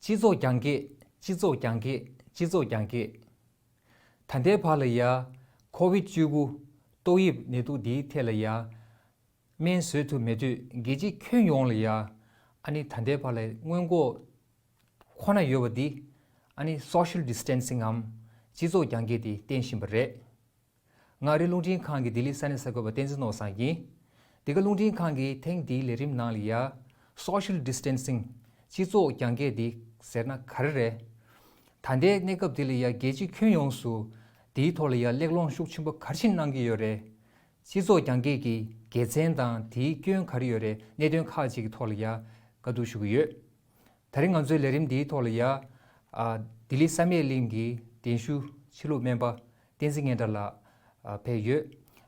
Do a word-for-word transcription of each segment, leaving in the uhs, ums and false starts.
སྤྱི་ཚོགས་རྒྱང་བཀྱེད། སྤྱི་ཚོགས་རྒྱང་བཀྱེད། སྤྱི་ཚོགས་རྒྱང་བཀྱེད། ད་ལྟའི་བར་ལ་ཡ། ཀོ་ཝིད་བཅུ་དགུ་ཏོག་དབྱིབས་ནད་དུག་འདིའི་ཐད་ལ་ཡ། སྨན་བཟོ་ཐུབ་མེད་དུས་རྒྱལ་སྤྱི་ཁྱོན་ཡོངས་ལ་ཡ། ཨ་ནི་ད་ལྟའི་བར་ལ་སྔོན་འགོག་ཁོ་ན་ཡོད་པ་འདི། ཨ་ནི་social distancing་འམ། སྤྱི་ཚོགས་རྒྱང་བཀྱེད་དེ་བསྟེན་བཞིན་པ་རེད། ང་རི་རླུང་འཕྲིན་ཁང་གི་ལྡི་ལི་ས་གནས་གསར་འགོད་པ་བསྟན་འཛིན་ནོར་བཟང་ཡིན། འདི་ག་རླུང་འཕྲིན་ཁང་གིས་ཐེངས་འདིའི་ལས་རིམ་ནང་ལ་ཡ། social distancing། སྤྱི་ཚོགས་རྒྱང་བཀྱེད་འདི་ཟེར་ན་ག་རེ་རེད། ད་ལྟའི་གནས་སྐབས་འདི་ལ་ཡ་རྒྱལ་སྤྱི་ཁྱོན་ཡོངས་སུ་འདིའི་ཐོག་ལ་ཡ་གླེང་སློང་ཤུགས་ཆེན་པོ་ག་རེ་བྱས་གནང་གི་ཡོད་རེད། སྤྱི་ཚོགས་རྒྱང་བཀྱེད་ཀྱི་དགེ་མཚན་དང་དེའི་སྐྱོན་ག་རེ་ཡོད་རེད། གནད་དོན་ཁག་ཅིག་གི་ཐོག་ལ་ཡ་བཀའ་བསྡུར་ཞུ་གི་ཡོད། ད་རིང་ང་ཚོའི་ལས་རིམ་འདིའི་ཐོག་ལ་ཡ། ཨ། ལྡི་ལི་བསམ་ཡས་གླིང་གི་གདན་ཞུ་ཕྱི་ལུགས་སྨན་པ་བསྟན་འཛིན་སྙན་གྲགས་ལགས། ཨ། ཕེབས་ཡོད།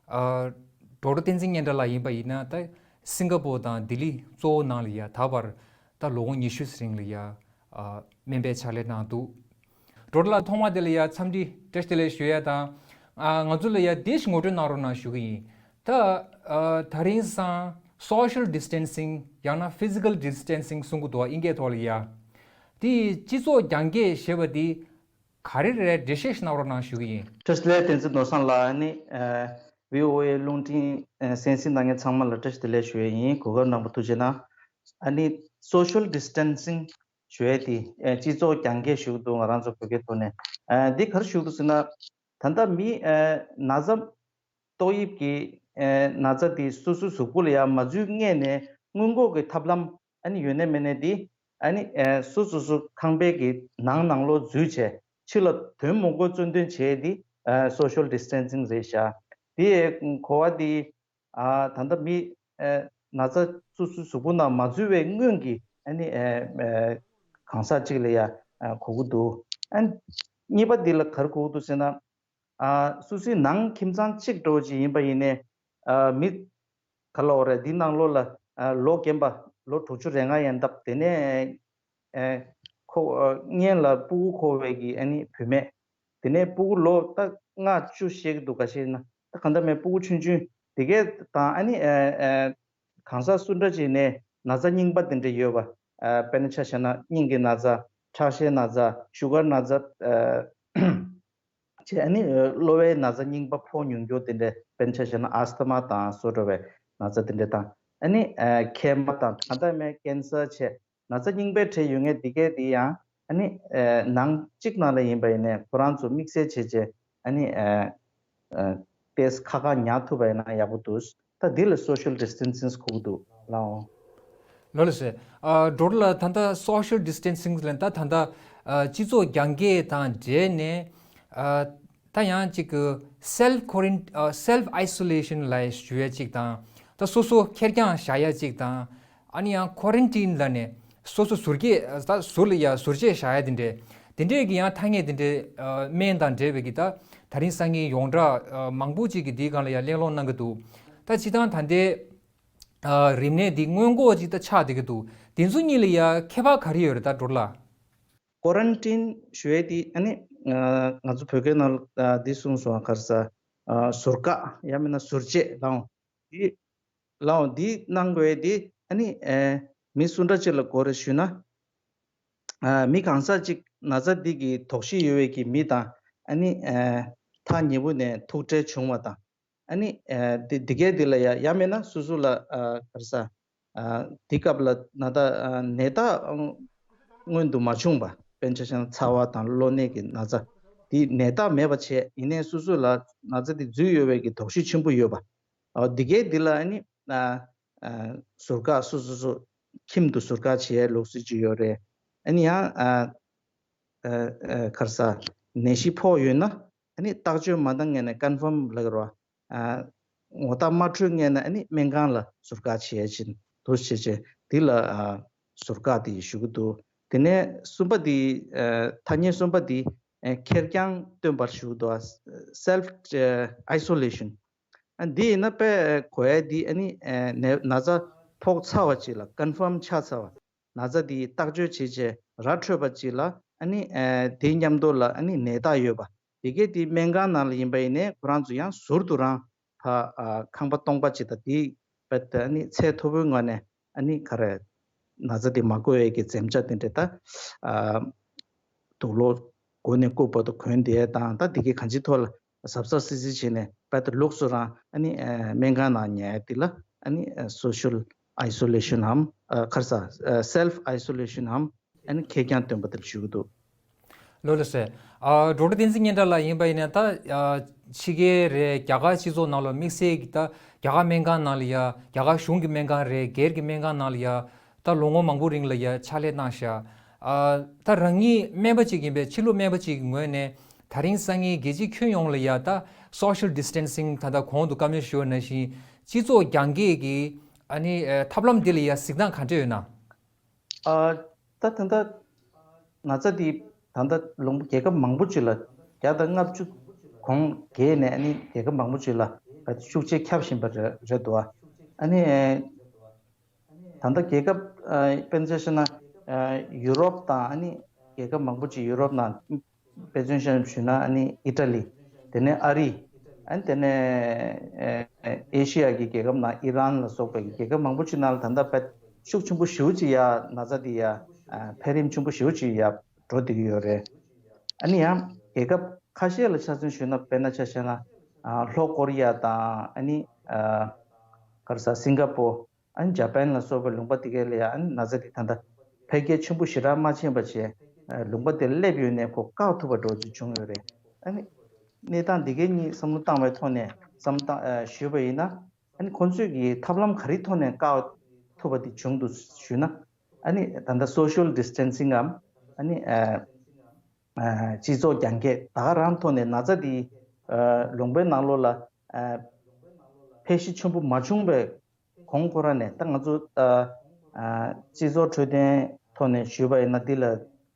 ཨ། ཌོག་ཊར་བསྟན་འཛིན་སྙན་གྲགས་ལགས་ཡིན་པ་ཡིན་ན་ད་སིང་ག་པོར་དང་ལྡི་ལི་གཙོ་བོ་ནང་ལ་ཡ་ད་བར་ད་ལོ་ངོ་ཉི་ཤུ་ཙམ་རིང་ལ་ཡ། ཨ། སྨན་པའི་ཕྱག་ལས་གནང་འདུག་ཌོག་ཊར་ལགས་ཐོག་མ་དེ་ལ་ཡ་འཚམས་འདྲི་བཀྲ་ཤིས་བདེ་ལེགས་ཞུ་ཡ་དང་། ཨ། ང་ཚོ་ལ་ཡ་དེ་ཞིག་ངོ་སྤྲོད་གནང་རོགས་གནང་ཞུ་གི་ཡིན། ད། ཨ། ད་རིང་སང་social distancing་ཡང་ན་physical distancing་གསུང་གི་འདུག་ཨིན་སྐད་ཐོག་ལ་ཡ། དེ་སྤྱི་ཚོགས་རྒྱང་བཀྱེད་ཞེས་པ་དེ་ག་རེ་རེད། འགྲེལ་བཤད་ཞིག་གནང་རོགས་གནང་ཞུ་གི་ཡིན། བཀྲ་ཤིས་བདེ་ལེགས་བསྟན་འཛིན་ནོར་བཟང་ལགས། ཨ་ནི། ཨ། བྷི་ཨོ་ཨེ་རླུང་འཕྲིན་ཨ་གསན་གཟིགས་གནང་མཁན་ཚང་མ་ལ་བཀྲ་ཤིས་བདེ་ལེགས་ཞུ་ཡས་ཡིན། གོ་སྐབས་གནང་བར་ཐུགས་རྗེ་གནང་། ཨ་ནི་social distancing་ཞུ་ཡས་དེ་ཨ་སྤྱི་ཚོགས་རྒྱང་བཀྱེད་ཞུ་གི་འདུག་ང་རང་ཚོ་བོད་སྐད་ཐོག་ནས། ཨ། འདི་ག་རེ་ཞུ་གི་འདུག་ཟེར་ན། ད་ལྟ་མི་ཨ་ན་ཚ། ཏོག་དབྱིབས་ཀྱི་ཨ་ན་ཚ་དེ་སོ་སོའི་གཟུགས་པོ་ལ་ཡང་མ་འཛུལ་སྔོན་ནས་སྔོན་འགོག་གི་ཐབས་ལམ་ཨ་ནི་ཡོད་ནའི་མེད་ནའི་དེ་ཨ་ནི་ཨ་སོ་སོ་སོ་ཁང་པའི་གི་ནང་ནང་ལོགས་འཛུལ་བྱས་ཕྱི་ལ་དོན་མང་པོ་གཙོ་འདོན་བྱས་དེ་ཨ་social distancing་རེད་ཤག་དེ་གོ་བ་དེ་ཨ་ད་ལྟ་མི་ཨ་ན་ཚ་སོ་སོའི་གཟུགས་པོ་ནང་མ་འཛུལ་བའི་སྔོན་གྱི་ཨ་ནི་ཨ་ཨ་གང་ཟག་ཅིག་ལ་ཡང་ཨ་གོ་གི་འདུག་ཨ་གཉིས་པ་འདི་ལ་ག་རེ་གོ་གི་འདུག་ཟེར་ན། ཨ། སོ་སོའི་ནང་ཁྱིམ་ཚང་གཅིག་འདྲ་བོ་ཅིག་ཡིན་པ་ཡིན་ནའི། ཨ། མི་ག་ལ་འོ་རེད། འདི་ནང་ལོགས་ལ་ཨ་ལོ་རྒན་པ་ལོ་དྲུག་ཅུ་རེ་ལྔ་ཡན་འདབ། དེ་ནས་ཨ་ཁོ་ཨ་སྔོན་ལ་སྤུ་གུ་འཁོར་བའི་གི་ཨ་ནི་བུད་མེད། དེ་ནས་སྤུ་གུ་ལོ་ད་ལྔ་བཅུ་བཤད་ཀྱི་འདུག་ག་ཤེད་ན་ད་ག་འདྲ་མེད། སྤུ་གུ་ཆུང་ཆུང་དེ་གས་དང་ཨ་ནི་ཨ་ཨ་གང་ཟག་སུ་འདྲ་ཅིག་ནས་ན་ཚ་རྙིང་པ་དེ་འདྲ་ཡོད་པ། ཨ། དཔེར་ན་ཆ་བཞག་ན་སྙིང་གི་ན་ཚ། ཁྲག་ཤེད་ན་ཚ། ཤུ་གར་ན་ཚ། ཨ། བྱས་ཨ་ནི་གློ་བའི་ན་ཚ་རྙིང་པ་ཕོག་མྱོང་རྒྱུ་དེ་འདྲ། དཔེར་ན་ཆ་བཞག་ན་ཨས་ཐ་མ་དང་སོ་འདྲ་བའི་ན་ཚ་དེ་འདྲ་དང་། ཨ་ནི་མཁལ་མ་དང་གང་ལྟར་མའི་ཀན་སར་བྱས་ན་ཚ་རྙིང་པའི་གྲས་ཡོད་མཁན་འདི་གས་དེ་ཡང་ཨ་ནི་ནང་གཅིག་ནང་ལ་ཡིན་པ་ཡིན་ནའི་ཁོ་རང་ཚོ་དམིགས་བསལ་བྱས་བྱས་ཨ་ནི་ཏེས་ཁ་ཁ་ཉར་ཐུབ་པ་ཡིན་ན་ཡག་པོ་འདུག་ད་འདི་ལ་social distancing་གོ་གི་འདུག་ལགས། ལགས་ལགས་སེ། ཨ། ཌོག་ཊར་ལགས། ད་ལྟ་social distancing་ལ་ད་ད་ལྟ་ཨ་སྤྱི་ཚོགས་རྒྱང་བཀྱེད་དང་འབྲེལ་ནས་ཨ་ད་ཡང་ཅིག་གི་self quarant- ཨ་self isolation་ལ་ཞུ་ཡ་ཅིག་དང་ད་སོ་སོ་ཁེར་རྐྱང་བཞག་ཡ་ཅིག་དང་ཨ་ནི་ཡང་quarantine་ལ་ནས་སོ་སོ་ཟུར་བཅད་ད་ཟུར་ལ་ཡ་ཟུར་བཅད་བཞག་ཡ་དེ་འདྲས་དེ་འདྲས་ཀྱི་ཡང་ཐ་སྙད་དེ་འདྲས་ཨ་སྨན་དང་འབྲེལ་བའི་གི་ད་ད་རིང་སང་ཉིན་ཡོངས་གྲགས་ཨ་མང་པོ་ཅིག་གིས་འདིའི་སྒང་ལ་ཡ་གླེང་སློང་གནང་གི་འདུག་ད་སྤྱིར་བཏང་ད་ལྟའི་ཨ་རིམས་ནད་འདི་སྔོན་འགོག་ཅིག་ད་ཆགས་བསྡད་ཀྱི་འདུག་དེ་ཚོ་གཉིས་ལ་ཡ་ཁྱད་པར་ག་རེ་ཡོད་རེད་ད་ཌོག་ཊར་ལགས། ཀོ་རན་ཊིན་ཞུ་ཡས་དེ་ཨ་ནི་ཨ་ང་ཚོ་བོད་སྐད་ནང་ལ་ཨ་འདི་གསུངས་སོང་། ག་རེ་ཟ། ཨ་ཟུར་བཀག་ཡང་མིན་ན་ཟུར་བཅད་ལའང་འདི་ལའང་འདི་གནང་དགོས་ཡས་དེ་ཨ་ནི་ཨ་མི་སུ་འདྲ་ཅིག་ལ་དགོས་རེད་ཞུས་ན། ཨ་མི་གང་ཟག་ཅིག་ན་ཚ་འདི་གི་དོགས་གཞི་ཡོད་པའི་གི་མི་དང་ཨ་ནི་ཨ་ཐག་ཉེ་པོ་ནས་ཐུག་འཕྲད་བྱུང་བ་དང་། ཨ་ནི་ཨ་དེ་དེ་གའི་དེ་ལ་ཡ་ཡང་མིན་ན་སོ་སོ་ལ་ཨ་ག་རེ་ཟ། ཨ་དེ་སྐབས་ལ་ན་ད་ཨ་ནད་རྟགས་མངོན་དུ་མ་བྱུང་བ། དཔེར་ན་ཆ་བཞག་ན་ཚ་བ་དང་གློ་ནད་ཀྱི་ན་ཚ་དེ་ནད་རྟགས་མེད་པ་བྱས་ཡིན་ནའི་སོ་སོ་ལ་ན་ཚ་དེ་འཛུལ་ཡོད་པའི་གི་དོགས་གཞི་ཆེན་པོ་ཡོད་པ། ཨ་འདི་གའི་འདི་ལ་ཨ་ནི་ཨ་ཨ་ཟུར་བཀག་སོ་སོ་སོ་ཁྱིམ་དུ་ཟུར་བཀག་བྱེད་ཡའི་ལུགས་སྲོལ་ཅིག་ཡོད་རེད། ཨ་ནི་ཡང་ཨ་ཨ་ཨ་ག་རེ་ཟ། ནད་གཞི་ཕོག་ཡོད་ན་ཨ་ནི་བརྟག་དཔྱད་མ་བཏང་སྔོན་ནས་ཀོན་ཕོམ་ལབ་དགོས་རེད་བ། ཨ་ངོ་རྟགས་མ་འཕྲོད་སྔོན་ནས་ཨ་ནི་སྨན་ཁང་ལ་ཟུར་བཀག་བྱེད་ཡ་ཅིག་འདུག་བྱས་བྱས་འདི་ལ་ཨ་ཟུར་བཀག་དེ་ཞུ་གི་འདུག་དེ་ནས་གསུམ་པ་དེ་ཨ་ཐ་སྙད་གསུམ་པ་དེ་ཨ་ཁེར་རྐྱང་སྟོན་པར་ཞུ་གི་འདུག self isolation། ཨ་འདི་ཡིན་ན་དཔེ་གོ་ཡ་འདི་ཨ་ནི་ཨ་ནད་ན་ཚ་ཕོག་ཚར་བ་ཅིག་ལ་ཀོན་ཕོམ་ཆགས་ཚར་བ། ན་ཚ་འདི་བརྟག་དཔྱད་བྱས་བྱས་ར་འཕྲོད་པ་ཅིག་ལ་ཨ་ནི་ཨ་དེའི་མཉམ་དུ་ལ་ཨ་ནི་ནད་རྟགས་ཡོད་པ། དེ་གས་དེ་སྨན་ཁང་ནང་ལ་ཡིན་པ་ཡིན་ནའི་ཁོ་རང་ཚོ་ཡང་ཟུར་དུ་རང་ཕ་ཨ་ཁང་པ་སྟོང་པ་ཅིག་དང་དེའི་བར་དུ་ཨ་ནི་ཚད་མཐོ་པོའི་ངང་ནས་ཨ་ནི་ག་རེ་ ན་ཚ་དེ་མ་འགོ་ཡས་ཀྱི་འཛེམ་བྱ་དེ་འདྲ་ད་ཨ་དུག་ལོག་མགོ་ནས་རྐུབ་བར་དུ་གོན་བསྡད་ཡས་དང་ད་དེ་གའི་གང་ཅིའི་ཐོག་ལ་གཟབ་གཟབ་སིལ་སིལ་བྱས་ནས་རྦད་དེ་ལོགས་སུ་རང་ཨ་ནི་ཨ་སྨན་ཁང་ནང་ཉལ་ཡས་དེ་ལ་ཨ་ནི་ཨ་social isolation་འམ་ཨ་ག་རེ་ཟ་ཨ་self isolation་འམ་ཨ་ནི་ཁེར་རྐྱང་སྟོན་པ་དེ་ཞུ་གི་འདུག། ལགས་ལགས་སེ། ཨ་ཌོག་ཊར་བསྟན་འཛིན་སྙན་གྲགས་ལགས་ཡིན་པ་ཡིན་ན་ད་ཨ་ཕྱི་རྒྱལ་རེད། རྒྱ་གར་སྤྱི་ཚོགས་ནང་ལ་དམིགས་བསལ་གྱི་ད་རྒྱ་གར་སྨན་ཁང་ནང་ལ་ཡ་རྒྱ་གར་གཞུང་གི་སྨན་ཁང་རེད། སྒེར་གྱི་སྨན་ཁང་ནང་ལ་ཡ་ད་ལོ་ངོ་མང་པོ་རིང་ལ་ཡ་ཕྱག་ལས་གནང་བཞག། ཨ་ད་རང་ཉིད་སྨན་པ་ཅིག་ཡིན་པའི་ཕྱི་ལུགས་སྨན་པ་ཅིག་གི་ངོས་ནས་ད་རིང་སང་ཉིན་རྒྱལ་སྤྱིའི་ཁྱོན་ཡོངས་ལ་ཡ་ད་social distancing་ད་ལྟ་གོང་དུ་བཀའ་མོལ་ཞུས་པ་ནང་བཞིན་སྤྱི་ཚོགས་རྒྱང་བཀྱེད་ཀྱི་ཨ་ནི་ཨ་ཐབས་ལམ་འདི་ལ་ཡ་གཟིགས་སྟངས་ག་འདྲ་ཡོད་ན། ཨ་ད་ད་ལྟ་ན་ཚ་འདི་ད་ལྟ་ལུང་པ་རྒྱལ་ཁབ་མང་པོ་ཅིག་ལ་བརྒྱ་དང་ལྔ་བཅུ་གོང་བརྒལ་ནས་ཨ་ནི་རྒྱལ་ཁབ་མང་པོ་ཅིག་ལ་ཤུགས་ཆེ་ཁྱབ་བཞིན་པ་རེད་རེད་འདུག་ཨ། ཨ་ནི་ད་ལྟ་རྒྱལ་ཁབ་ཨ་དཔེར་མཚོན་བཤད་ན་ཨ་ཡུ་རོབ་དང་ཨ་ནི་རྒྱལ་ཁབ་མང་པོ་ཅིག་ཡུ་རོབ་ནང་དཔེ་མཚོན་བཞག་ཞུས་ན་ཨ་ནི་ཨི་ཊ་ལི། དེ་ནས་ཨ་རི། ཨ་ནི་དེ་ནས་ཨེ་ཤི་ཡ་གི་རྒྱལ་ཁབ་ནང་ཨི་རན་ལ་སོགས་པའི་རྒྱལ་ཁབ་མང་པོ་ཅིག་ནང་ལ་ད་ལྟ་དཔེ་ཤུགས་ཆེན་པོ་ཞེ་པོ་ཅིག་ཡ་ན་ཚ་འདི་ཡ་འཕེལ་རིམ་ཆེན་པོ་ཞེ་པོ་ཅིག་ཡ་འགྲོ་བསྡད་ཀྱི་ཡོད་རེད། ཨ་ནི་ཡང་རྒྱལ་ཁབ་ཁ་ཤས་ལ་ཆ་མཚོན་ཞུས་ན་དཔེར་ན་ཆ་བཞག་ན་ལྷོ་ཀོ་རི་ཡ་དང་ཨ་ནི་ག་རེ་ཟ་སིང་ག་པོ། ཨ་ནི་ཇ་པན་ལ་སོགས་པའི་ལུང་པ་དེ་གའི་ལ་ཡ་ཨ་ནི་ན་ཚ་དེ་ད་ལྟ་འཕེལ་རྒྱས་ཆེན་པོ་ཞེ་དྲག་མ་ཕྱིན་པ་བྱས་ལུང་པ་དེར་སླེབས་ཡོད་ནས་ཁོ་བཀག་ཐུབ་པ་འདྲ་བོ་ཅིག་བྱུང་ཡོད་རེད། ཨ་ནི་གནས་སྟངས་དེ་གའི་གཉིས་བསམ་བློ་བཏང་བའི་ཐོག་ནས་བསམ་བློ་བཏང་ཨ་ཞུས་པ་ཡིན་ན་ཨ་ནི་ཁོང་ཚོས་ཀྱི་ཐབས་ལམ་ག་རེའི་ཐོག་ནས་བཀག་ཐུབ་པ་དེ་བྱུང་འདུག་ཞུས་ན་ཨ་ནི་ད་ལྟ་social distancing་འམ་ཨ་ནི་ཨ་ཨ་སྤྱི་ཚོགས་རྒྱང་བཀྱེད་ད་ག་རང་ཐོག་ནས་ན་ཚ་དེ་ཨ་ལུང་པའི་ནང་ལོགས་ལ་ཨ་འཕེལ་གཞི་ཆེན་པོ་མ་བྱུང་བའི་གོང་ཁོ་ར་ནས་ད་ང་ཚོ་ད་ཨ་སྤྱི་ཚོགས་འཕྲོད་བསྟེན་ཐོག་ནས་ཞུས་པ་ཡིན་ན་འདི་ལ་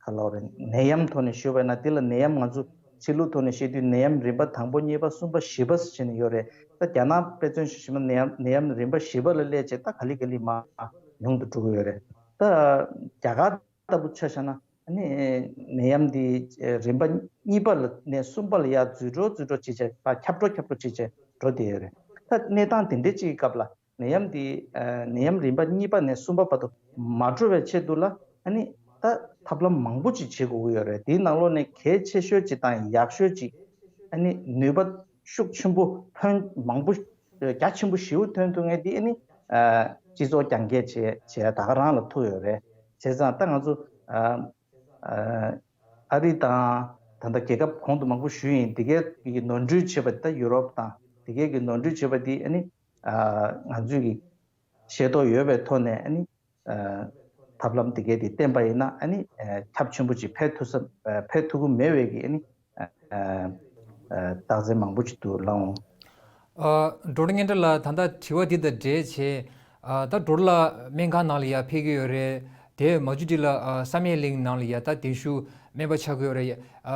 ག་ལབ་རེད། ནད་ཡམས་ཐོག་ནས་ཞུས་པ་ཡིན་ན་འདི་ལ་ནད་ཡམས་ང་ཚོ་ཕྱི་ལུགས་ཐོག་ནས་བཤད་དུས་ནད་ཡམས་རིམ་པ་དང་པོ་གཉིས་པ་གསུམ་པ་བཞི་པ་ཟེར་བྱས་ནས་ཡོད་རེད། ད་རྒྱ་ནག་དཔེ་མཚོན་ཞིག་ཞུས་ན་ནད་ཡམས་ནད་ཡམས་རིམ་པ་བཞི་པ་ལ་སླེབས་བྱས་ད་ག་ལེ་ག་ལེ་མར་ཉུང་དུ་འགྲོ་གི་ཡོད་རེད། ད་རྒྱ་གར་ལྟ་བུ་ཆ་བཞག་ན་ཨ་ནི་ནད་ཡམས་འདི་རིམ་པ་གཉིས་པ་ལ་ནས་གསུམ་པ་ལ་ཡར་འཛུལ་འགྲོ་འཛུལ་འགྲོ་བྱས་བྱས་ཁྱབ་འགྲོ་ཁྱབ་འགྲོ་བྱས་བྱས་འགྲོ་བསྡད་ཡོད་རེད། ད་གནས་སྟངས་དེ་འདྲའི་ཅིག་གི་སྐབས་ལ། ནད་ཡམས་འདི་ཨ་ནད་ཡམས་རིམ་པ་གཉིས་པ་ནས་གསུམ་པ་བར་དུ་མ་འགྲོ་བའི་ཆེད་དུ་ལ་ཨ་ནི་ད་ཐབས་ལམ་མང་པོ་ཅིག་བྱེད་དགོས་ཀྱི་ཡོད་རེད། དེའི་ནང་ལོགས་ནས་གལ་ཆེ་ཤོས་ཅིག་དང་ཡག་ཤོས་ཅིག་ཨ་ནི་ནུས་པ་ཤུགས་ཆེན་པོ་ཕོན་མང་པོ་རྒྱ་ཆེན་པོ་ཞེ་པོ་ཐོན་ཐུབ་མཁན་དེ་ཨ་ནི་ཨ་སྤྱི་ཚོགས་རྒྱང་བཀྱེད་བྱས་བྱས་ད་ག་རང་ལ་ཐུག་ཡོད་རེད། བྱས་ཙང་ད་ང་ཚོ་ཨ་ཨ་ཨ་རི་དང་ད་ལྟ་རྒྱལ་ཁབ་གོང་དུ་མང་པོ་ཞུས་ཡིན། དེ་གའི་གི་ནོར་འཁྲུལ་བྱས་པ་ད་ཡུ་རོབ་དང་དེ་གའི་གི་ནོར་འཁྲུལ་བྱས་པ་དེ་ཨ་ནི་ཨ་ང་ཚོས་ཀྱི་ཤེས་རྟོགས་ཡོད་པའི་ཐོག་ནས་ཨ་ནི་ཨ་ཐབས་ལམ་དེ་གའི་དེ་བསྟེན་པ་ཡིན་ན་ཨ་ནི་ཨ་ཁྱབ་ཆེན་པོ་ཅིག་འཕེལ་ཐུབ་ས་ཨ་འཕེལ་ཐུབ་ཀྱི་མེད་པའི་གི་ཨ་ནི་ཨ་ཨ་རྟགས་མཚན་མང་པོ་ཅིག་འདུག་ལགས་འོང་། ཨ་ཌོག་ཊར་སྙན་གྲགས་ལགས་ད་ལྟ་དྲི་བ་འདི་དང་འབྲེལ་བྱས་ཨ་ད་ཌོག་ཊར་ལགས་སྨན་ཁང་ནང་ལ་ཡར་ཕེབས་ཀྱི་ཡོད་རེད། དེ་མ་བྱུང་དུས་ལ་ཨ་བསམ་ཡས་གླིང་ནང་ལ་ཡར་ད་གདན་ཞུ་སྨན་པ་ཆགས་ཀྱི་ཡོད་རེད། ཨ་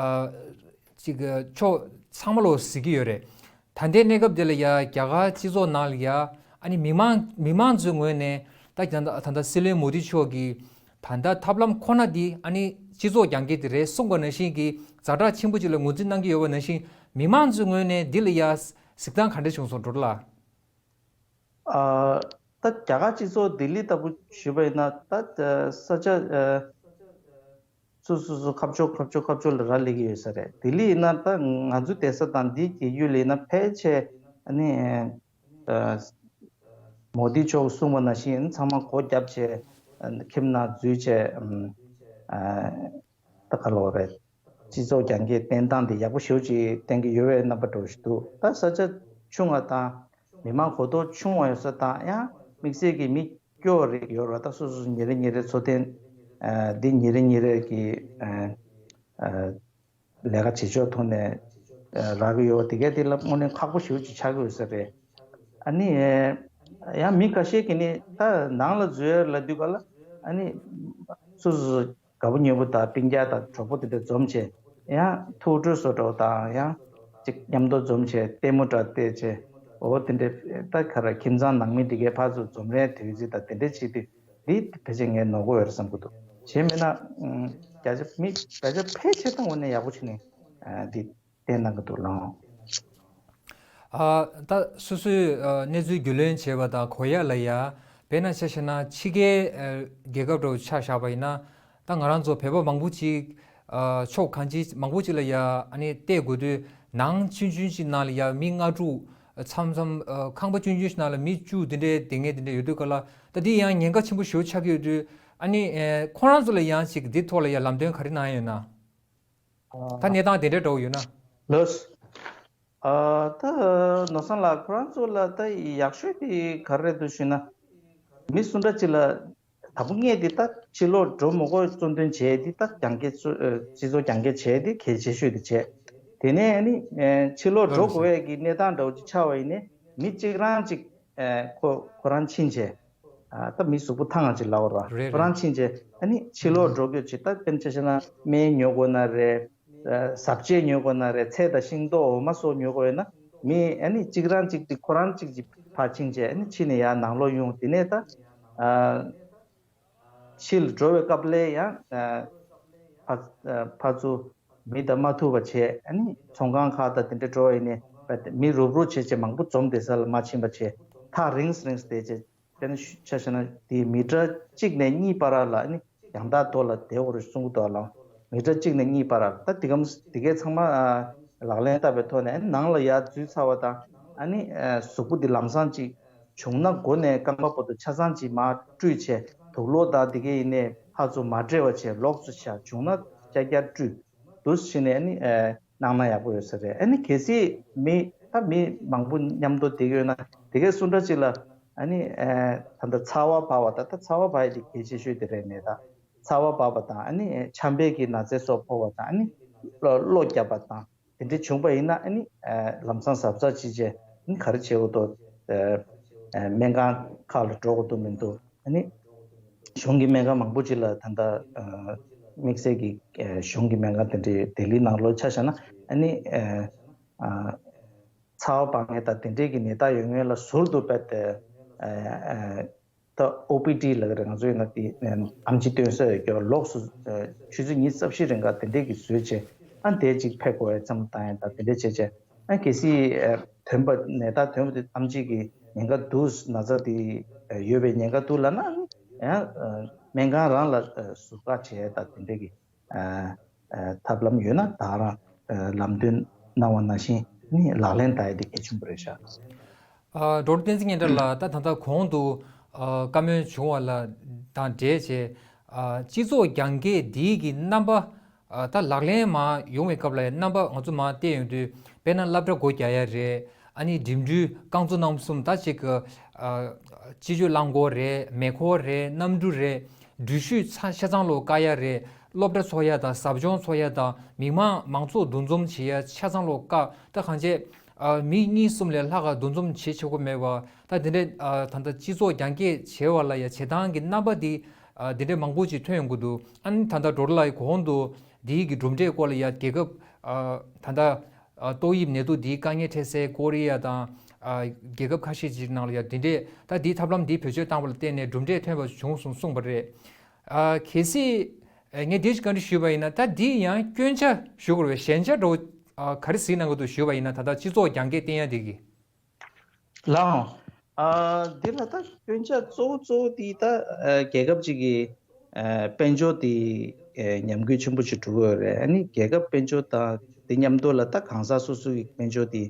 ཅིག་ཕྱོགས་ཚང་མ་ལོག་གཟིགས་ཀྱི་ཡོད་རེད། ད་ལྟའི་གནས་སྐབས་འདི་ལ་ཡ་རྒྱ་གར་སྤྱི་ཚོགས་ནང་ལ་ཡ་ཨ་ནི་མི་མང་མི་མང་ཚོའི་ངོས་ནས་ད་ད་ད་ད་སྲིད་བློན་མོ་དི་མཆོག་གིས་ད་ལྟ་ཐབས་ལམ་ཁོ་ན་འདི་ཨ་ནི་སྤྱི་ཚོགས་རྒྱང་བཀྱེད་དེ་རེད་གསུངས་པ་ནང་བཞིན་གྱི་ཛ་དྲག་ཆེན་པོ་ཅིག་ལ་ངོས་འཛིན་གནང་གི་ཡོད་པ་ནང་བཞིན་མི་མང་ཚོའི་ངོས་ནས་འདི་ལ་ཡ་གཟིགས་སྟངས་ག་འདྲ་བྱུང་སོང་ཌོག་ཊར་ལགས། ཨ་ད་རྒྱ་གར་སྤྱི་ཚོགས་ལྡི་ལི་ལྟ་བུ་ཞུས་པ་ཡིན་ན་ད་ས་ཆ་ཨ་སོ་སོ་སོ་ཁ་ཕྱོགས་ཁ་ཕྱོགས་ཁ་ཕྱོགས་ལ་རག་ལས་ཀྱི་ཡོད་ས་རེད། ལྡི་ལི་ཡིན་ན་ད་ང་ཚོའི་བསྡད་ས་དང་འདི་གི་ཡུལ་ལ་ཡིན་ན་ཕལ་ཆེར་ཨ་ནི་ཨ་མོ་དི་མཆོག་གསུངས་པ་ནང་བཞིན་ཚང་མ་སྒོ་བརྒྱབ་བྱས་ཨ་ཁྱིམ་ནང་འཛུལ་བྱས་ཨ་ད་ག་ལོག་རེད། སྤྱི་ཚོགས་རྒྱང་བཀྱེད་བསྟེན་སྟངས་དེ་ཡག་པོ་ཞེ་པོ་ཅིག་བསྟེན་གྱི་ཡོད་པའི་རྣམ་པ་འདྲ་བོ་ཞིག་འདུག་ད་ས་ཆ་ཆུང་བ་དང་མི་མང་གོ་རྟོགས་ཆུང་བ་ཡོད་ས་དང་ཡང་དམིགས་བསལ་གྱི་མི་སྐྱོ་བ་རིགས་ཡོད་རེད། ད་སོ་སོ་སོ་ཉིན་རེ་ཉིན་རེ་འཚོ་རྟེན་ཨ་འདི་ཉིན་རེ་ཉིན་རེ་གི་ཨ་ཨ་ལས་ཀ་བྱེད་ཕྱོགས་ཐོག་ནས་ཨ་རག་གི་ཡོད་པ་དེ་གས་དེ་ལ་དངོས་གནས་ཁག་པོ་ཞེ་པོ་ཅིག་ཆགས་ཀྱི་ཡོད་ས་རེད། ཨ་ནི་ཡང་མི་ཁ་ཤས་ཀྱིས་ནི་ད་ནང་ལ་འཛུལ་ཡ་ལབ་དུས་ག་ལ་ཨ་ནི་སོ་སོ་སོ་དགའ་པོ་ཉེ་པོ་དང་སྤུན་ཀྱག་དང་གྲོགས་པོ་དེ་འདྲ་འཛོམས་བྱས་ཡང་ཐུགས་སྤྲོ་བཟོ་འདྲ་བོ་དང་ཡང་ཅིག་མཉམ་དུ་འཛོམས་བྱས་ལྟད་མོ་འདྲ་བལྟས་བྱས་འོ་དེ་འདྲ་ད་ག་རེ་ཁྱིམ་ཚང་ནང་མི་དེ་གའི་ཕར་ཚུར་འཛོམས་རན་དུས་ཚོད་དང་དེ་འདྲ་བྱེད་དུས་འདི་ཕལ་ཆེར་ངས་ནོར་གི་ཡོད་རེད་བསམ་གྱི་འདུག་བྱས་མིན་ན་ཨ་བརྒྱ་ཆ་མི་བརྒྱ་ཆ་ཕལ་ཆེར་ད་དངོས་གནས་ཡག་པོ་བྱས་ནས་ཨ་འདི་བསྟན་གནང་གི་འདུག་ལགས། ཨ་ད་སོ་སོའི་ཨ་གནས་ཚུལ་རྒྱུས་ལོན་བྱས་པ་དང་གོ་ཡ་ལ་ཡ་ དཔེར་ན་ཆ་བཞག་ན་ཕྱི་རྒྱལ་ཨ་རྒྱལ་ཁབ་འདྲ་བོ་ཆ་བཞག་པ་ཡིན་ན། ད་ང་རང་ཚོ་བོད་པ་མང་པོ་ཅིག་ཨ་ཕྱོགས་གང་ཅི་མང་པོ་ཅིག་ལ་ཡ་ཨ་ནི་བལྟས་དགོས་དུས། ནང་ཆུང་ཆུང་ཅིག་ནང་ལ་ཡ་མི་ལྔ་དྲུག་མཚམས་མཚམས་ཨ་ཁང་པ་ཆུང་ཆུང་ཞིག་ནང་ལ་མི་བཅུ་དེ་འདྲའི་བསྡད་མཁན་དེ་འདྲ་ཡོད་དུས་ག་ལ། ད་འདི་ཡང་ཉེན་ཁ་ཆེན་པོ་ཞེ་པོ་ཆགས་ཀྱི་ཡོད་དུས། ཨ་ནི་ཨ་ཁོ་རང་ཚོ་ལ་ཡང་ཅིག་འདི་ཐོག་ལ་ཡ་ལམ་སྟོན་ག་རེ་གནང་ཡོད་ན། ད་གནས་སྟངས་དེ་འདྲའི་འདྲ་བོ་ཡོད་ན། ལགས། ཨ་ད་ནོར་བཟང་ལགས། ཁོ་རང་ཚོ་ལ་ད་ཡག་ཤོས་དེ་ག་རེ་རེད་འདུག་ཞུས་ན། མི་སུ་འདྲ་ཅིག་ལ་དང་པོ་ངས་དེ་ད་ཕྱི་ལོགས་འགྲོ་མི་དགོས་གཙོ་འདོན་བྱས་དེ། ད་རྒྱང་བཀྱེད་གཙོ་ཨ་སྤྱི་ཚོགས་རྒྱང་བཀྱེད་བྱས་དེ་གལ་ཆེ་ཤོས་དེ་བྱས། དེ་ནས་ཨ་ནི་ཨ་ཕྱི་ལོགས་འགྲོ་དགོས་པའི་གི་གནས་སྟངས་འདྲ་བོ་ཅིག་ཆགས་པ་ཡིན་ནའི། མི་གཅིག་རང་གཅིག་ཨ་ཁོ་ཁོ་རང་ཕྱིན་བྱས། ཨ་ད་མི་གཟུགས་པོ་ཐང་ང་ཅིག་ལབ་དགོས་རེད་བ། རེད་ཁོ་རང་རེད། ཕྱིན་བྱས་ཨ་ནི་ཕྱི་ལོགས་འགྲོ་དགོས་ཅིག་ད་དཔེར་ན་ཆ་བཞག་ན་སྨན་ཉོ་དགོས་ན་རེད། ཨ་ཟ་ཆས་ཉོ་དགོས་ན་རེད། ཚལ་དང་ཤིང་ཏོག་འོ་མ་སོགས་ཉོ་དགོས་ཡོད་ན། མི་ཨ་ནི་གཅིག་རང་གཅིག་གཅིག་ཁོ་རང་གཅིག་གཅིག་ཕར་ཕྱིན་བྱས། ཨ་ནི་ཕྱི་ནས་ཡར་ནང་ལོགས་ཡོང་། དེ་ནས་ད་ཨ་ཕྱི་ལ་འགྲོ་བའི་སྐབས་ལ་ཡང་ཨ་ཕར་ཨ་ཕར་ཚུར་མི་དང་མ་ཐུག་པ་བྱས། ཨ་ནི་ཚོང་ཁང་ཁག་དང་དེ་འདྲ་འགྲོ་བ་ཡིན་ནའི་མི་རུབ་རུབ་བྱས་བྱས་མང་པོ་འཛོམས་བསྡད་ས་ལ་མ་ཕྱིན་པ་བྱས། ཐག་རིང་རིང་བསྡད་བྱས། དཔེར་ན་ཆ་བཞག་ན་དེ་མི་ཊར་གཅིག་ནས་གཉིས་བར་ལ་ཨ་ནི་ཡང་དག་ཐོག་ལ་བསྡད་དགོས་རེད་གསུང་གི་འདུག་ལགས། མི་ཊར་གཅིག་ནས་གཉིས་བར་ལ། ད་དེ་གམ་དེ་གའི་ཚང་མ་ཨ་ལག་ལེན་བསྟར་བའི་ཐོག་ནས་ཨ་ནི་ནང་ལ་ཡར་འཛུལ་ཚར་བ་དང་། ཨ་ནི་ཨ་གཟུགས་པོ་འདི་ལམ་སང་ཅིག་བྱུང་ན་མགོ་ནས་རྐང་པ་བར་དུ་ཆ་ཚང་ཅིག་མར་བཀྲུས་བྱས། དུག་ལོག་དང་དེ་གའི་ཡིན་ནའི་ཕར་ཚུར་མ་འདྲེས་པ་བྱས་ལོགས་སུ་བཞག་བྱུང་ན་ཀྱར་ཀྱར་བཀྲུས། འདུག་སེ་བྱས་ནས་ཨ་ནི་ཨ་གནང་ན་ཡག་པོ་ཡོད་ས་རེད། ཨ་ནི་གལ་སྲིད་མི་ད་མི་མང་པོ་མཉམ་དུ་བསྡད་ཡོད་ན། དེ་གའི་སུ་འདྲ་ཅིག་ལ་ཨ་ནི་ཨ་ད་ལྟ་ཚ་བ་འབར་བ་དང་། ད་ཚ་བ་འབར་ཡ་དེ་གལ་ཆེ་ཤོས་དེ་རེད། ནས་ད་ཚ་བ་འབར་བ་དང་། ཨ་ནི་ཆམ་པའི་གི་ན་ཚ་སོགས་ཕོག་པ་དང་། ཨ་ནི་གློ་གློ་བརྒྱབ་པ་དང་དེ་འདྲ་བྱུང་པ་ཡིན་ན། ཨ་ནི་ཨ་ལམ་སང་གཟབ་གཟབ་བྱས་བྱས་ཨ་ནི་ག་རེ་བྱེད་དགོས་འདུག་ཨ་ཨ་སྨན་ཁང་ཁག་ལ་འགྲོ་དགོས་འདུག་མི་འདུག་ཨ་ནི་གཞུང་གི་སྨན་ཁང་མང་པོ་ཅིག་ལ་ད་ལྟ་ཨ་དམིགས་བསལ་གྱི་ཨ་གཞུང་གི་སྨན་ཁང་དེ་འདྲའི་ལྡི་ལི་ནང་ལོགས་ཆ་བཞག་ན། ཨ་ནི་ཨ་ཨ་ཚ་བ་འབར་མཁན་དང་དེ་འདྲའི་གི་ནད་རྟགས་ཡོད་མཁན་ལ་ཟུར་དུ་རྦད་དེ་ཨ་ཨ་ད་ཨོ་པི་ཌི་ལབ་ཀྱི་རེད། ང་ཚོ་ཡིན་ན་དེ་ཨ་ཨེམ་ཆི་སྟོན་ས་ཡོད་ཀྱི་ལོགས་སུ་ཨ་ཆུ་ཚོད་ཉི་ཤུ་རྩ་བཞི་རིང་ག་དེ་འདྲའི་གི་བཟོས་བྱས། ཨ་དེ་ཅིག་ཕེབས་དགོས་པའི་མཚམས་བཏང་ཡ་དང་དེ་འདྲ་བྱས་བྱས། ཨ་གལ་སྲིད་ཨ་ཐོན་པ་ནད་རྟགས་ཐོན་པ་དེ་ཨེམ་ཆི་གི་ཉེན་ཁ་འདུག་ན་ཚ་དེ་ཨ་ཡོད་པའི་ཉེན་ཁ་འདུག་ལབ་ན། ཨ་ཡང་ཨ་སྨན་ཁང་རང་ལ་ཨ་ཟུར་བཀག་བྱས་ཡ་དང་དེ་འདྲ་གི་ཨ་ཨ་ཐབས་ལམ་ཡོད་ན་ད་ག་རང་ཨ་ལམ་སྟོན་གནང་བ་ནང་བཞིན་ནི་ལག་ལེན་བསྟར་ཡ་དེ་གལ་ཆེན་པོ་རེད་ཤག་ཨ་ཌོག་ཊར་བསྟན་འཛིན་སྙན་གྲགས་ལགས། ད་ད་ལྟ་གོང་དུ་ཨ་བཀའ་མོལ་བྱུང་བ་ལ་དང་འབྲེལ་བྱས། ཨ་སྤྱི་ཚོགས་རྒྱང་བཀྱེད་འདིའི་གི་རྣམ་པ། ཨ་ད་ལག་ལེན་མར་ཡོང་བའི་སྐབས་ལ་ཡང་རྣམ་པ་ང་ཚོ་མར་བལྟས་ཡོང་དུས། དཔེར་ན་སློབ་གྲྭ་སྒོ་རྒྱག་ཡ་རེད། ཨ་ནི་འགྲིམ་འགྲུལ་རྐང་བཙུགས་རྣམ་གསུམ། ད་ཅིག་གི་ཨ་སྤྱི་སྤྱོད་རླངས་འཁོར་རེད། མེ་འཁོར་རེད། གནམ་གྲུ་རེད། འགྲུལ་བཞུད་ཆ་ཆ་ཚང་ལོག་བཀག་ཡ་རེད། སློབ་གྲྭ་ཚོགས་ཡ་དང་ཟབ་སྦྱོང་ཚོགས་ཡ་དང་མི་མང་མང་ཚོགས་འདུ་འཛོམས་བྱེད་ཡ་ཆ་ཚང་ལོག་བཀག་ད་གང་བྱས་ཨ་མི་གཉིས་གསུམ་ལས་ལྷག་ག་འདུ་འཛོམས་བྱེད་ཆོག་གི་མེད་པ། ད་དེ་འདྲའི་ཨ་ད་ལྟ་སྤྱི་ཚོགས་རྒྱང་བཀྱེད་བྱེད་པ་ལ་ཡ་བྱེད་སྟངས་ཀྱི་རྣམ་པ་འདི་ཨ་དེ་འདྲའི་མང་པོ་ཅིག་ཐོན་ཡོང་གི་འདུག་ཨ་ནི་ད་ལྟ་ཌོག་ཊར་ལགས་ཀྱི་གོང་དུ་འདིའི་གི་གྲུབ་འབྲས་སྐོར་ལ་ཡ་རྒྱལ་ཁབ་ཨ་ད་ལྟ་ཨ་ཏོག་དབྱིབས་ནད་དུག་འདིའི་དཀའ་ངལ་འཕྲད་སའི་ཀོ་རི་ཡ་དང་ཨ་རྒྱལ་ཁབ་ཁ་ཤས་ཅིག་ནང་ལ་ཡ་དེ་འདྲས། ད་འདིའི་ཐབས་ལམ་འདི་བེད་སྤྱོད་བཏང་བ་ལ་བརྟེན་ནས་གྲུབ་འབྲས་ཐོན་པ་བྱུང་སོང་གསུངས་པ་རེད། ཨ་གལ་སྲིད་ཨ་ངས་འདི་ཞིག་བཀའ་འདྲི་ཞུས་པ་ཡིན་ན། ད་འདི་ཡང་སྐྱོན་ཆ་ཞུ་དགོས་རེད་པས། ཞན་ཆ་འདྲ་བོ་ཨ་ག་རེ་གཟིགས་གནང་གི་འདུག་ཞུས་པ་ཡིན་ན། ད་ལྟ་སྤྱི་ཚོགས་རྒྱང་བཀྱེད་བསྟན་ཡ་འདི་གི། ལགས་འོང་། ཨ་འདི་ལ་ད་སྐྱོན་ཆ་གཙོ་བོ་གཙོ་བོ་དེ་ད་ཨ་རྒྱལ་ཁབ་ཅིག་གི་ཨ་དཔལ་འབྱོར་དེ་ཨ་ཉམས་རྒུད་ཆེན་པོ་ཞིག་འགྲོ་གི་ཡོད་རེད། ཨ་ནི་རྒྱལ་ཁབ་དཔལ་འབྱོར་དང་དེ་མཉམ་དུ་ལ་ད་གང་ཟག་སོ་སོ་གི་དཔལ་འབྱོར་དེ་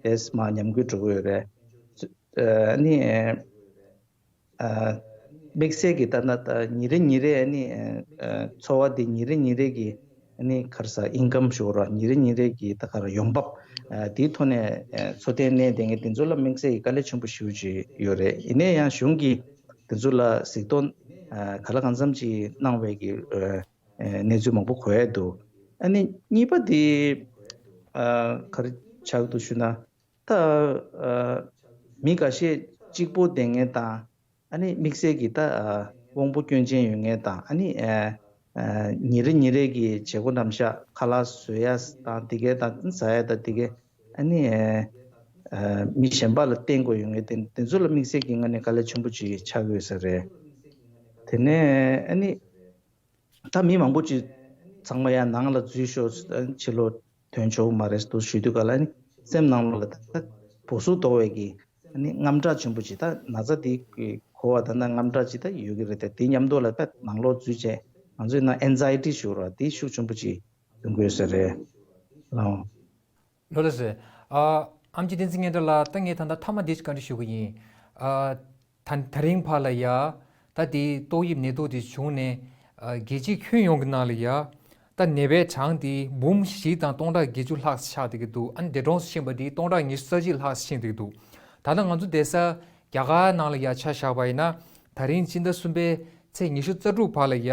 ཨེས་མར་ཉམས་རྒུད་འགྲོ་གི་ཡོད་རེད། ཨ་ནི་ཨ་དམིགས་བསལ་གྱི་ད་ལྟ་ད་ཉིན་རེ་ཉིན་རེ་ཨ་ནི་ཨ་འཚོ་བ་འདི་ཉིན་རེ་ཉིན་རེ་གི་ཨ་ནི་ག་རེ་ཟེར་ཨིན་ཀམ་ཞུ་དགོས་རེད་པ། ཉིན་རེ་ཉིན་རེ་གི་ད་ག་རེ་ཡོང་འབབ་ཨ་དེའི་ཐོག་ནས་ཨ་འཚོ་རྟེན་གནས་བསྡད་མཁན་དེ་ཚོ་ལ་དམིགས་བསལ་གྱི་དཀའ་ལས་ཆེན་པོ་ཞེ་པོ་ཅིག་ཡོད་རེད། ཡིན་ནའི་ཡང་གཞུང་གིས་དེ་ཚོ་ལ་གཟིགས་རྟོག་ཨ་གང་ལ་གང་འཚམ་ཅིག་གནང་བའི་གི་ཨ་གནས་ཚུལ་མང་པོ་གོ་ཡ་འདུག་ཨ་ནི་གཉིས་པ་དེ་ཨ་ག་རེ་ཆགས་འདུག་ཞུ་ན། ད་ཨ་མི་འགའ་ཤས་གཅིག་པོ་བསྡད་མཁན་དང་། ཨ་ནི་དམིགས་བསལ་གྱི་ད་ཨ་དབང་པོ་སྐྱོན་ཅན་ཡོད་མཁན་དང་། ཨ་ནི་ཨ་ཨ་ཉིན་རེ་ཉིན་རེ་གི་བྱེད་སྒོ་ནམ་ཞག་ཁ་ལག་བཟོ་ཡ་དང་དེ་གའི་དང་ཟ་ཡ་དང་དེ་གའི། ཨ་ནི་ཨ་ཨ་མི་གཞན་པ་ལ་བརྟེན་དགོས་ཡོད་མཁན་དེ་དེ་ཚོ་ལ་དམིགས་བསལ་གྱི་ངོས་ནས་དཀའ་ལས་ཆེན་པོ་ཅིག་ཆགས་ཡོད་ས་རེད། དེ་ནས་ཨ་ནི། ད་མི་མང་པོ་ཅིག་ཚང་མ་ཡང་ནང་ལ་འཛུལ་ཤོག་ཕྱི་ལོགས་ཐོན་ཆོག་མ་རེད་འདུག་ཞུ་དུས་ག་ལ་ནི་སེམས་ནང་ལོགས་ལ་ད་ད་སྦུ་སུབ་དོགས་པའི་གི་ནི་དངངས་སྐྲག་ཆེན་པོ་ཅིག་ད་ན་ཚ་འདི་གི་ བ་ད་ལྟ་དངངས་སྐྲག་ཅིག་ད་ཡོད་ཀྱི་རེད། དེ་དེ་མཉམ་དུ་ལ་ད་ནང་ལོགས་འཛུལ་བྱས་ང་ཚོའི་ནང་ཨེན་ཛའི་ཊི་ཞུ་ར་དེ་ཤུགས་ཆེན་པོ་ཅིག་ཡོང་གི་ཡོད་ས་རེད་ལགས། ལགས་ལགས་སེ། ཨ་ཨེམ་ཆི་བསྟན་འཛིན་སྙན་གྲགས་ལགས། ད་ངས་ད་ལྟ་མཐའ་མ་འདི་ཅིག་བཀའ་འདྲི་ཞུ་གི་ཡིན། ཨ་ད་ད་རིང་བར་ལ་ཡ། ད་དེ་ཏོག་དབྱིབས་ནད་དུག་དེ་བྱུང་ནས་ཨ་རྒྱལ་སྤྱིའི་ཁྱོན་ཡོངས་ཀྱི་ནང་ལ་ཡ། ད་ནད་པའི་གྲངས་དེ་འབུམ་བཞི་དང་སྟོང་ཕྲག་བརྒྱད་ཅུ་ལྷག་ཆགས་བསྡད་ཀྱི་འདུག་ཨ་ནི་འདས་གྲོངས་སུ་ཕྱིན་པ་དེ་སྟོང་ཕྲག་ཉི་ཤུ་རྩ་གཅིག་ལྷག་ཕྱིན་བསྡད་ཀྱི་འདུག་ད་ལྟ་ང་ཚོ་བསྡད་ས་རྒྱ་གར་ནང་ལ་ཡ་ཆ་བཞག་པ་ཡིན་ན། ད་རིང་སྤྱི་ཟླ་གསུམ་པའི་ཚེས་ཉི་ཤུ་རྩ་དྲུག་བར་ལ་ཡ།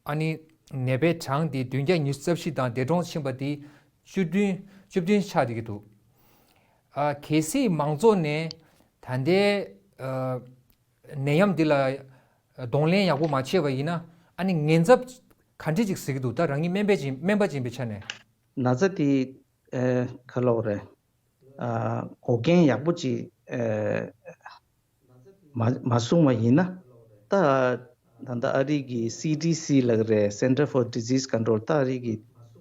ཨ་ནི་ནད་པའི་གྲངས་དེ་བདུན་བརྒྱ་ཉི་ཤུ་རྩ་བཞི་དང་འདས་གྲོངས་ཕྱིན་པ་དེ་བཅུ་བདུན་བཅུ་བདུན་ཆགས་བསྡད་ཀྱི་འདུག་ཨ་གལ་སྲིད་མང་ཚོགས་ནས་ད་ལྟའི་ཨ་ནད་ཡམས་འདི་ལ་གདོང་ལེན་ཡག་པོ་མ་བྱས་པ་ཡིན་ན། ཨ་ནི་ཉེན་ཚབས་ག་འདྲ་ཅིག་གཟིགས་ཀྱི་འདུག་ད་རང་ཉིད་སྨན་པ་ཅིག་སྨན་པ་ཅིག་ཡིན་པའི་ཆ་ནས། ན་ཚ་དེ་ཨ་ག་ལབ་དགོས་རེད། ཨ་འགོག་རྐྱེན་ཡག་པོ་ཅིག་ཨ་མ་མ་བཟུང་བ་ཡིན་ན། ད་ད་ལྟ་ཨ་རི་གི་སི་ཌི་སི་ལབ་ཀྱི་རེད། Center for Disease Control། ད་ཨ་རི་གི་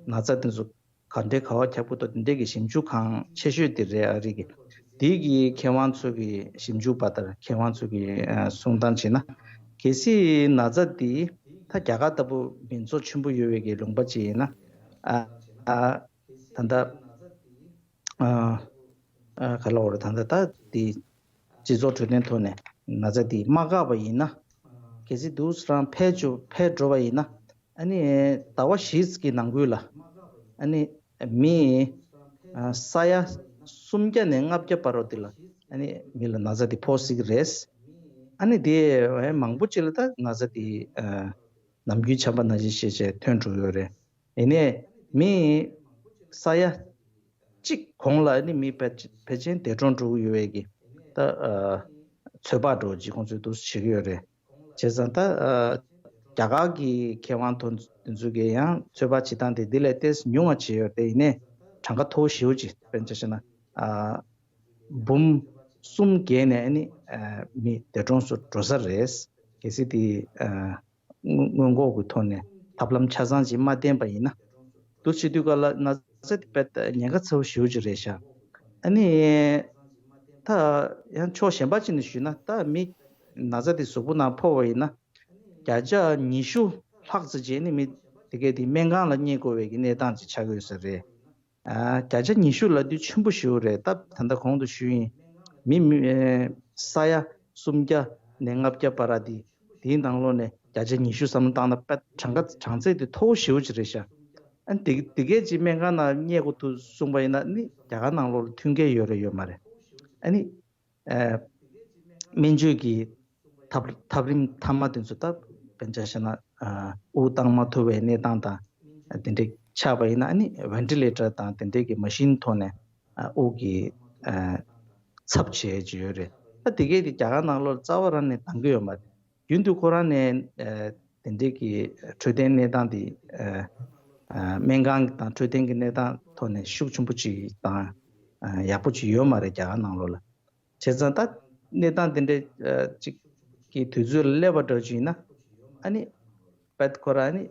ན་ཚ་དེ་ཚོ་ག་འདྲའི་ག་བ་ཁྱབ་ཀྱི་འདུག་དེ་འདྲའི་གི་ཞིབ་འཇུག་ཁང་ཆེ་ཤོས་དེ་རེད། ཨ་རི་གི་དེ་གི་མཁས་དབང་ཚོ་གི་ཞིབ་འཇུག་པ་དང་མཁས་དབང་ཚོ་གི་ཨ་གསུང་སྟངས་བྱས་ན། གལ་སྲིད་ན་ཚ་དེ་ད་རྒྱ་གར་ལྟ་བུ་མི་ཚོགས་ཆེན་པོ་ཡོད་པའི་གི་ལུང་པ་ཅིག་ཡིན་ན། ཨ་ཨ་ད་ལྟ་ཨ་ཨ་ག་ལབ་དགོས་རེད། ད་ལྟ་ད་དེ་སྤྱི་ཚོགས་འཕྲོད་བསྟེན་ཐོག་ནས་ན་ཚ་དེ་མ་འགགས་པ་ཡིན་ན། གལ་སྲིད་དུས་སུ་རང་འཕེལ་འགྲོ་འཕེལ་འགྲོ་བ་ཡིན་ན། ཨ་ནི་ཟླ་བ་བཞི་གི་ནང་ཁུལ་ལ་ཨ་ནི་མི་ཨ་ས་ཡ་སུམ་བརྒྱ་ནས་ལྔ་བརྒྱ་བར་དུ་དེ་ལ་ཨ་ནི་མི་ལ་ན་ཚ་དེ་ཕོག་སྲིད་ཀྱི་རེད། ཨ་ནི་དེ་མང་པོ་ཅིག་ལ་ད་ན་ཚ་དེ་ཨ་ནམ་རྒྱུན་བྱམས་པ་ནང་བཞིན་བྱས་བྱས་ཐོན་འགྲོ་གི་ཡོད་རེད། ཡིན་ནའི་མི་ས་ཡ་གཅིག་གོང་ལ་ནི་མི་ཕལ་ཕལ་ཆེར་འདས་གྲོངས་འགྲོ་གི་ཡོད་པའི་གི་ད་ཨ་ཚོད་དཔག་འགྲོ་གི་ཁོང་ཚོས་འདུག་སེ་བྱེད་ཀྱི་ཡོད་རེད། བྱས་ཙང་ད་ཨ་རྒྱ་གར་གི་མཁས་དབང་དོན་དེ་ཚོ་གིས་ཡང་ཚོད་དཔག་བྱེད་སྟངས་དེ་འདི་ལས་ཏོག་ཙམ་ཉུང་བ་བྱས་ཡོད་རེད། ཡིན་ནའི་གྲངས་ཀ་མཐོ་པོ་ཞེ་པོ་ཅིག་དཔེར་ན་ཆ་བཞག་ན་ཨ་འབུམ་གསུམ་བརྒལ་ནས་ནི་ཨ་མི་འདས་གྲོངས་སུ་འགྲོ་ས་རེད། གལ་སྲིད་དེ་ཨ་སྔོན་སྔོན་འགོག་གི་ཐོག་ནས་ཐབས་ལམ་ཆ་ཚང་ཅིག་མ་བསྟེན་པ་ཡིན་ན། འདུག་བྱེད་དུས་ག་ལ་ན་ཚ་དེ་དཔེ་ཉེན་ཁ་ཚ་པོ་ཞེ་པོ་ཅིག་རེད་ཤག་ཨ་ནི་ད་ཡང་ཕྱོགས་གཞན་པ་ཅིག་ནས་ཞུས་ན་ད་མི་ན་ཚ་དེ་གཟུགས་པོ་ནང་ཕོག་པ་ཡིན་ན་བརྒྱ་ཆ་ཉི་ཤུ་ལྷག་ཙམ་ཅིག་ནི་མི་དེ་གས་དེ་སྨན་ཁང་ལ་སྙེག་དགོས་པའི་གི་གནས་སྟངས་ཅིག་ཆགས་ཀྱི་ཡོད་ས་རེད། ཨ་བརྒྱ་ཆ་ཉི་ཤུ་ལབ་དུས་ཆེན་པོ་ཞེ་པོ་རེད། ད་ད་ལྟ་གོང་དུ་ཞུས་ཡིན། མི་མི་ཨེ་ས་ཡ་སུམ་བརྒྱ་ནས་ལྔ་བརྒྱ་བར་དེ་དེའི་ནང་ལོགས་ནས་བརྒྱ་ཆ་ཉི་ཤུ་བསམ་བློ་བཏང་ན་དཔེ་གྲངས་ཀ་གྲངས་ཚད་དེ་མཐོ་པོ་ཞེ་པོ་ཅིག་རེད་ཤག་ཨ་ནི་དེ་དེ་གས་ཅིག་སྨན་ཁང་ནང་སྙེག་དགོས་ཐུག་གསུངས་པ་ཡིན་ན་ནི་རྒྱ་གར་ནང་ལོགས་ལ་མཐུན་རྐྱེན་ཡོད་རེད་ཡོད་མ་རེད། ཨ་ནི་ཨེ་སྨན་བཅོས་ཀྱི་ཐབས་ཐབས་རིམ་མཐའ་མ་དེ་ཚོ་ད་དཔེར་ན་ཆ་བཞག་ན་ཨ་དབུགས་བཏང་མ་ཐུབ་པའི་གནས་སྟངས་དང་དེ་འདྲས་ཆགས་པ་ཡིན་ན་ཨ་ནི་ཝེན་ཊི་ལེ་ཊར་དང་དེ་འདྲས་ཀྱི་མ་ཤིན་ཐོག་ནས་ཨ་དབུགས་ཀྱི་ཨ་ཚབ་བྱེད་ཀྱི་ཡོད་རེད། ད་དེ་གས་དེ་རྒྱ་གར་ནང་ལོགས་རྩ་བ་རང་ནས་འདང་གི་ཡོད་མ་རེད། རྒྱུན་དུ་ཁོ་རང་ནས་ཨ་དེ་འདྲས་ཀྱི་འཕྲོད་བསྟེན་གནས་སྟངས་དེ་ཨ་ཨ་སྨན་ཁང་དང་འཕྲོད་བསྟེན་གྱི་གནས་སྟངས་ཐོག་ནས་ཤུགས་ཆེན་པོ་ཅིག་དང་ཨ་ཡག་པོ་ཅིག་ཡོད་མ་རེད་རྒྱ་གར་ནང་ལོགས་ལ། བྱས་ཙང་ད་གནས་སྟངས་དེ་འདྲའི་ཨ་ཅིག་གི་དུས་ཚོད་ལ་སླེབས་པ་འདྲ་ཅིག་ཡིན་ན་ཨ་ནི་དཔེ་ཁོ་རང་ཨ་ནི་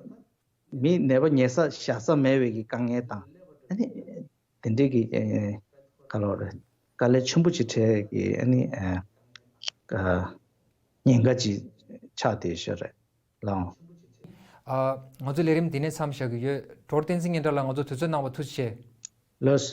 མི་ནད་པ་ཉལ་ས་བཞག་ས་མེད་པའི་གི་དཀའ་ངལ་དང་ཨ་ནི་དེ་འདྲའི་གི་ཨེ་ག་ལབ་རེད། དཀའ་ལས་ཆེན་པོ་ཅིག་འཕྲད་ཀྱི་ཨ་ནི་ཨེ་ཨ་ཉེན་ཁ་ཅིག་ཆགས་བསྡད་ཤག་རེད་ལགས། ཨ་ང་ཚོ་ལས་རིམ་འདི་ནས་མཚམས་བཞག་གི་ཡོད། ཌོག་ཊར་བསྟན་འཛིན་སྙན་གྲགས་ལགས་ང་ཚོ་དུས་ཚོད་གནང་བ་ཐུགས་རྗེ་ཆེ། ལགས།